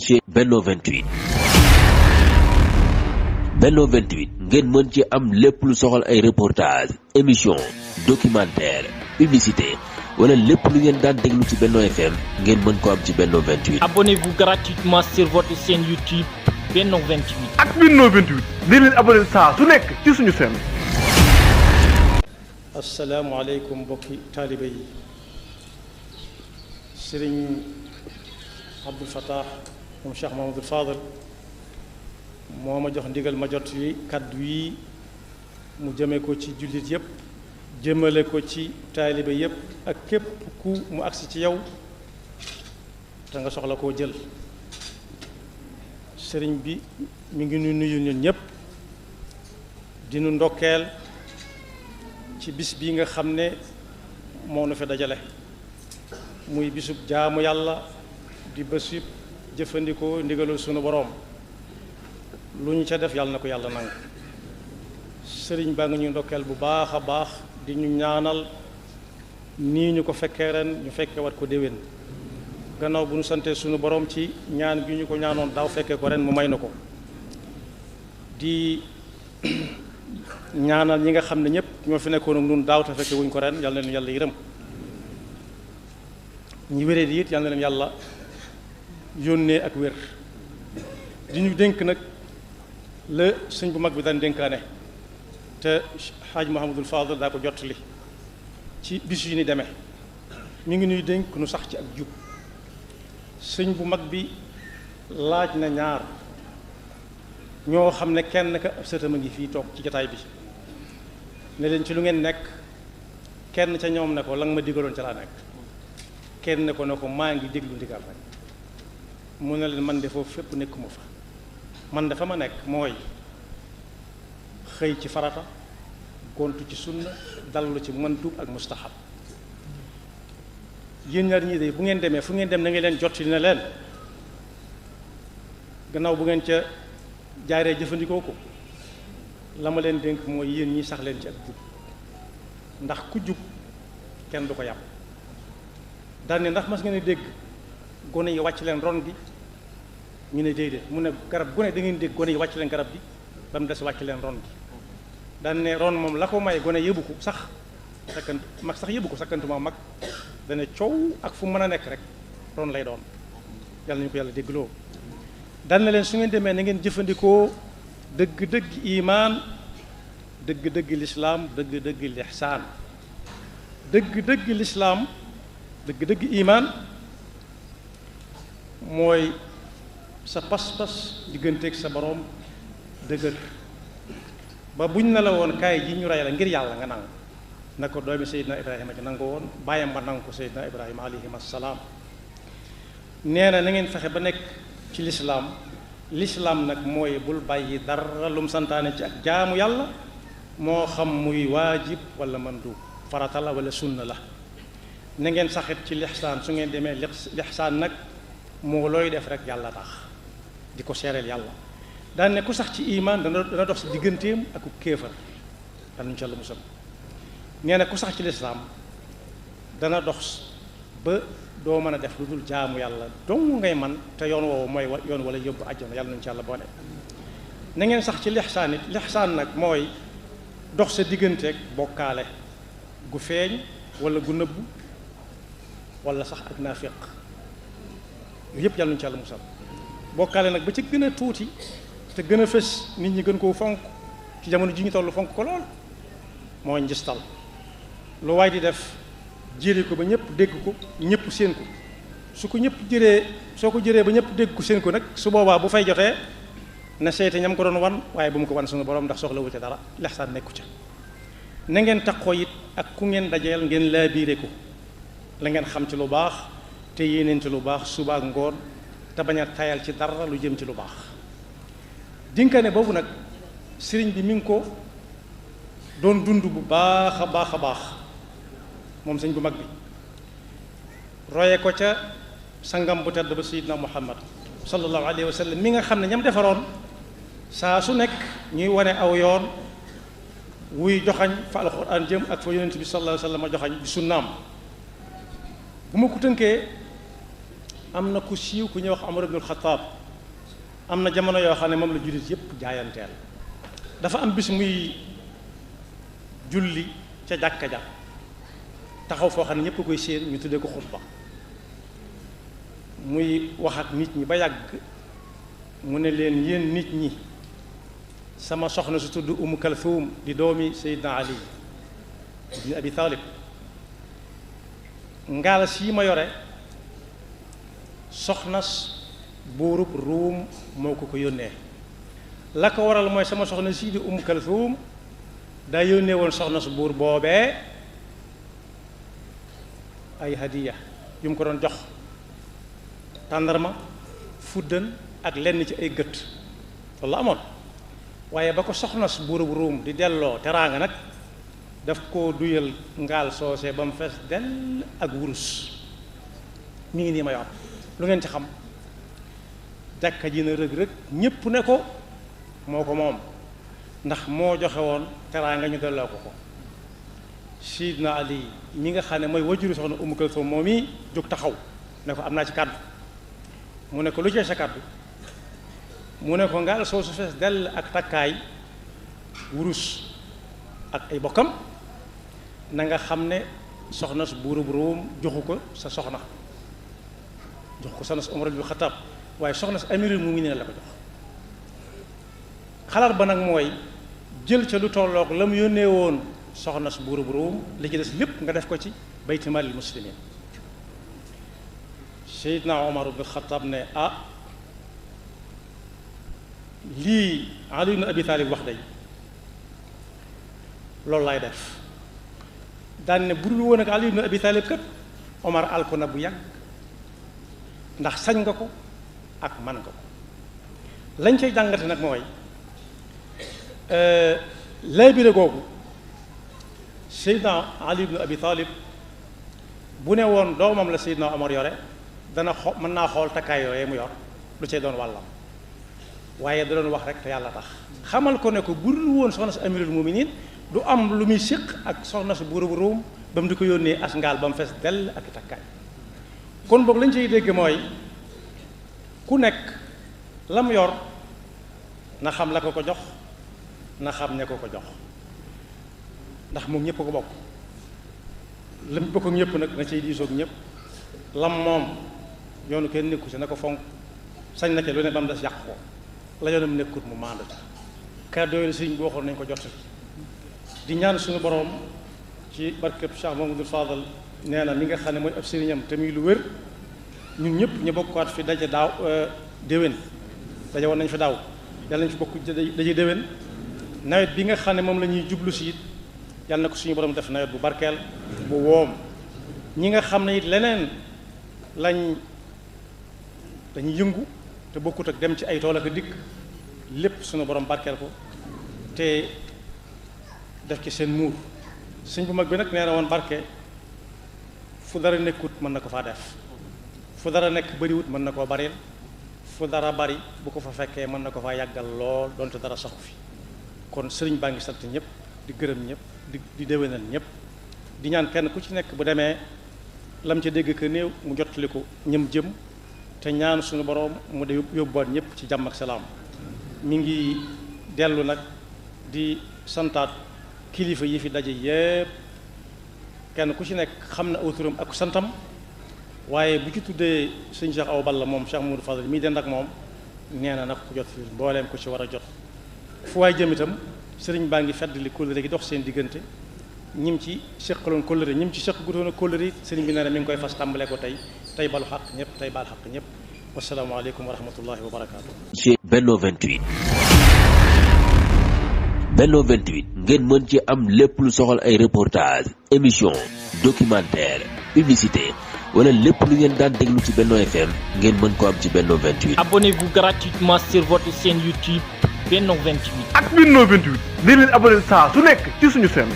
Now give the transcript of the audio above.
ci Benno 28. Benno 28 ngeen mën ci am lépp lu soxal ay reportage émission documentaire publicité wala lépp lu ngeen daan déglu ci Benno FM ngeen mën ko am ci Benno 28. Abonnez-vous gratuitement sur votre chaîne YouTube Benno 28. ak Benno 28 di leen abonné saa su nekk ci suñu chaîne. asalaamaaleykum mbokki taalibe yi Sëriñ Abdul Fattah moom Cheikh Mahamadul Fadal moo ma jox ndigal ma jot yi kaddu yi mu jëme ko ci jullit yépp jëmale ko ci taalibe yépp ak képp ku mu agsi ci yow te nga soxla koo jël. sëriñ bi mi ngi nuyu ñun ñépp di nu ndokkeel ci bis bi nga xam ne moo nu fi dajale muy bisub jaamu yàlla di bésub jëfandikoo ndigalul sunu boroom lu ñu ca def yàlla na ko yàlla nangu. sëriñ baa ngi ñu ndokkeel bu baax a baax di ñu ñaanal nii ñu ko fekkee ren ñu fekkee wat ko déwén gannaaw bu ñu santee sunu boroom ci ñaan gi ñu ko ñaanoon daaw fekkee ko ren mu may na ko. di ñaanal ñi nga xam ne ñëpp ñoo fi nekkoon ak ñun daaw te fekke wuñ ko ren yàlla na leen yàlla yërëm ñi wéree di it yàlla na leen yàlla yónnee ak wér. di ñu dénk nag la sëñ bu mag bi daan dénkaane te xaaj Mahamadul Fadal daa ko jottali ci bis yu ni demee mi ngi nuy dénk nu sax ci ak jub. sëñ bu mag bi laaj na ñaar ñoo xam ne kenn ka ab sëtam a ngi fii toog ci jataay bi ne leen ci lu ngeen nekk kenn ca ñoom ne ko la nga ma digaloon ca laa nekk kenn ne ko maa ngi déglu ndigal rek mu ne leen man de foofu fépp nekkuma fa man dafa ma nekk mooy xëy ci farata gontu ci sunna dallu ci mandub ak mustahab yéen ñaar ñii de bu ngeen demee fu ngeen dem na ngeen leen jotti ne leen gannaaw bu ngeen ca jaaree jëfandikoo ko la ma leen dénk mooy yéen ñi sax leen ci ak jub ndax ku jub kenn du ko yàpp daan ne ndax mas ngeen a dégg gone yi wàcc leen ron gi ñu ne déedéet mu ne garab gone da ngeen dégg gone yi wàcc leen garab gi ba mu des wàcc leen ron gi daan ne ron moom la ko may gone yëbu ko sax sakkant mag sax yëbu ko sakkantuma mag dana coow ak fu mën a nekk rek ron lay doon yàlla nañu ko yàlla déggloo daan na leen su ngeen demee na ngeen jëfandikoo dëgg-dëgg imaan dëgg-dëgg lislaam dëgg-dëgg lixsaan dëgg-dëgg lislaam dëgg-dëgg imaan mooy sa pas-pas digganteeg sa boroom dëgër ba buñ ne la woon kaay ji ñu rey la ngir yàlla nga nangu na ko doomi Seydina Ibrahima ci nangu woon bàyyam ba nangu ko Seydina Ibrahima alayhim assalaam nee na ngeen fexe ba nekk ci lislaam nag mooy bul bàyyi dara lum santaane ci ak jaamu yàlla moo xam muy waajib wala mandub farata la wala sunna la na ngeen saxit ci lixsaan su ngeen demee lixsaan nag moo looy def rek yàlla tax di ko seereel yàlla daan ne ku sax ci imaan dana dox si digganteem ak ku kéefar daan nuñu ci yàlla musal nee na ku sax ci lislaam dana dox ba doo mën a def lu dul jaamu yàlla dong ngay man te yoon woowu mooy yoon wala yóbbu àjjana yàlla nañu ci yàlla boole. na ngeen sax ci lixsaan it lixsaan nag mooy dox sa digganteeg bokkaale gu feeñ wala gu nëbbu wala sax ak naafiq yooyu yëpp yàlla nañu ci yàlla musal. bokkaale nag ba ci gën a tuuti te gën a fës nit ñi gën koo fonk ci jamono ji ñu toll fonk ko lool mooy njistal lu waay di def jëri ko ba ñëpp dégg ko ñëpp séen ko soo ko jëree ba ñëpp dégg ko séen ko nag su boobaa bu fay jotee na seete ñam ko doon wan waaye bu mu ko wan suñu borom ndax soxla wu ca dara lexsaan nekku ca. na ngeen taqoo it ak ku ngeen dajeel ngeen laabiire ko la ngeen xam ci lu baax te yéeneen ci lu baax suba ak ngoon te bañ a tayal ci dara lu jëm ci lu baax. dinkaane boobu nag sëriñ bi mi ngi ko doon dund bu baax a baax a baax moom sëñ bu mag bi roye ko ca sangam bu tedd ba sayyidina Muhammad sallallahu alayhi wa sallam mi nga xam ne ñam defaroon saa su nekk ñuy wane aw yoon wuy joxañ fa alxuraan jëm ak fa yonent bi sallallahu alayhi wa sallam joxañ bi sunnaam bu ma ko tënkee am na ku siiw ku ñuy wax Omar ibnul Xataab am na jamono yoo xam ne moom la jullit yépp jaayanteel. dafa am bis muy julli ca jàkka ja taxaw foo xam ne ñépp koy séen ñu tuddee ko xutba muy wax ak nit ñi ba yàgg mu ne leen yéen nit ñi sama soxna su tudd Umm Kalthum di doomi Seydina Ali ibn Abi Talib ngaal sii ma yore soxnas buurub Ruum moo ko yónnee la ko waral mooy sama soxna sii di Umm Kalthum daa yónnee woon soxna su buur boobee ay hadiya yu mu ko doon jox tàndarma fuddan ak lenn ci ay gët loolu la amoon waaye ba ko soxna su buurub Ruum di delloo teraanga nag daf koo duyal ngaal soosee ba mu fees dell ak wurus mi ngi nii ma yor lu ngeen ci xam jàkka ji na rëg-rëg ñépp ne ko moo ko moom ndax moo joxe woon teraanga ñu delloo ko Sidna Ali mi nga xam ne mooy wajuru soxna Umm Kalthum moom i jóg taxaw ne ko am naa ci kàddu mu ne ko lu ci sa kàddu mu ne ko ngaal soosu fees dell ak takkaay wurus ak ay bokkam na nga xam ne soxna su buurub Ruum joxu ko sa soxna jox ko soxna su Umar ibn Xattaab waaye soxna su amirul mu'miniin la ko jox xalaat ba nag mooy jël ca lu tolloog la mu yónnee woon soxna su buurub Ruum li ci des lépp nga def ko ci baytu maalil muslimiin Seydina Umar ibn Xattaab ne lii Ali ibn Abi Talib wax day loolu laay def daan ne bu dul woon ak Ali ibn Abi Talib kat Omar alko na bu yàgg ndax sañ nga ko ak man nga ko lañ cay jàngate nag mooy laybire googu Seydina Ali ibn Abi Talib bu ne woon doomam la Seydina Omar yore dana mën naa xool takkaay yooyee mu yor lu cay doon wàllam waaye da doon wax rek te yàlla tax xamal ko ne ko bu dul woon soxna si amirul muminin du am lu muy séq ak soxna si buurub Ruum ba mu di ko yónnee as ngaal ba mu fees dell ak takkaay kon boog lañ cay dégg mooy ku nekk la mu yor na xam la ko ko jox na xam ne ko ko jox ndax moom ñëpp ko bokk lam bokk ak ñëpp nag na cay diisoog ñëpp lam moom yoonu kenn nekku si na ko fonk sañ na ca lu ne ba mu des yàq ko la yoonam nekkut mu maandu ca kàddu yooyu sëriñ bi waxoon nañ ko jot di ñaan suñu borom ci barkeb Cheikh Mamadou Fadal nee na mi nga xam ne mooy ab sëriñam te muy lu wér ñun ñëpp ñu bokkaat fi daje daaw déwén daje woon nañ fi daaw yàlla nañ fi bokk daje déwén nawet bi nga xam ne moom la ñuy jublu si it yàlla na ko suñu borom def nawet bu barkeel bu woom ñi nga xam ne it leneen dañuy yëngu te bokkut ak dem ci ay tool ak dikk lépp suñu borom barkeel ko te def ci seen muur sëñ bu mag bi nag nee na woon barke fu dara nekkut mën na ko faa def fu dara nekk bariwut mën na koo baril fu dara bari bu ko fa fekkee mën na ko faa yàggal lool donte dara saxu fi kon sëriñ baa ngi sant ñëpp di gërëm ñëpp di déwénal ñëpp di ñaan kenn ku ci nekk bu demee lam ca dégg que néew mu jottali ko ñëm jëm te ñaan suñu borom mu de yóbbuwaat ñëpp ci jàmm ak salaam mi ngi dellu nag di santaat kilifa yi fi daje yépp kenn ku ci nekk xam na aw turam ak santam waaye bu ci tuddee sëñ Cheikh Awa Balla moom Cheikh Mamadou Fadal mii dend ak moom nee na nag ku jot fi mbooleem ko ci war a jot fu waay jëm itam sëriñ baa ngi feddali kóllëre gi dox seen diggante ñim ci seqaloon kóllëre ñim ci seq gutoon a kóllëre sëriñ bi nee na mi ngi koy fas tàmbalee ko tey balu xaq ñëpp tey baal xaq ñëpp wasalaamaaleykum wa rahmatullahi wa barakaatu. ci Benno 28 Benno 28 ngeen mën ci am lépp lu soxal ay reportage émission documentaire publicité wala lépp lu ngeen daan déglu ci Benno FM ngeen mën ko am ci Benno 28. Abonnez-vous gratuitement sur votre chaîne YouTube Benno 28. ak Benno 28 di leen abonné saa su nekk ci suñu chaîne.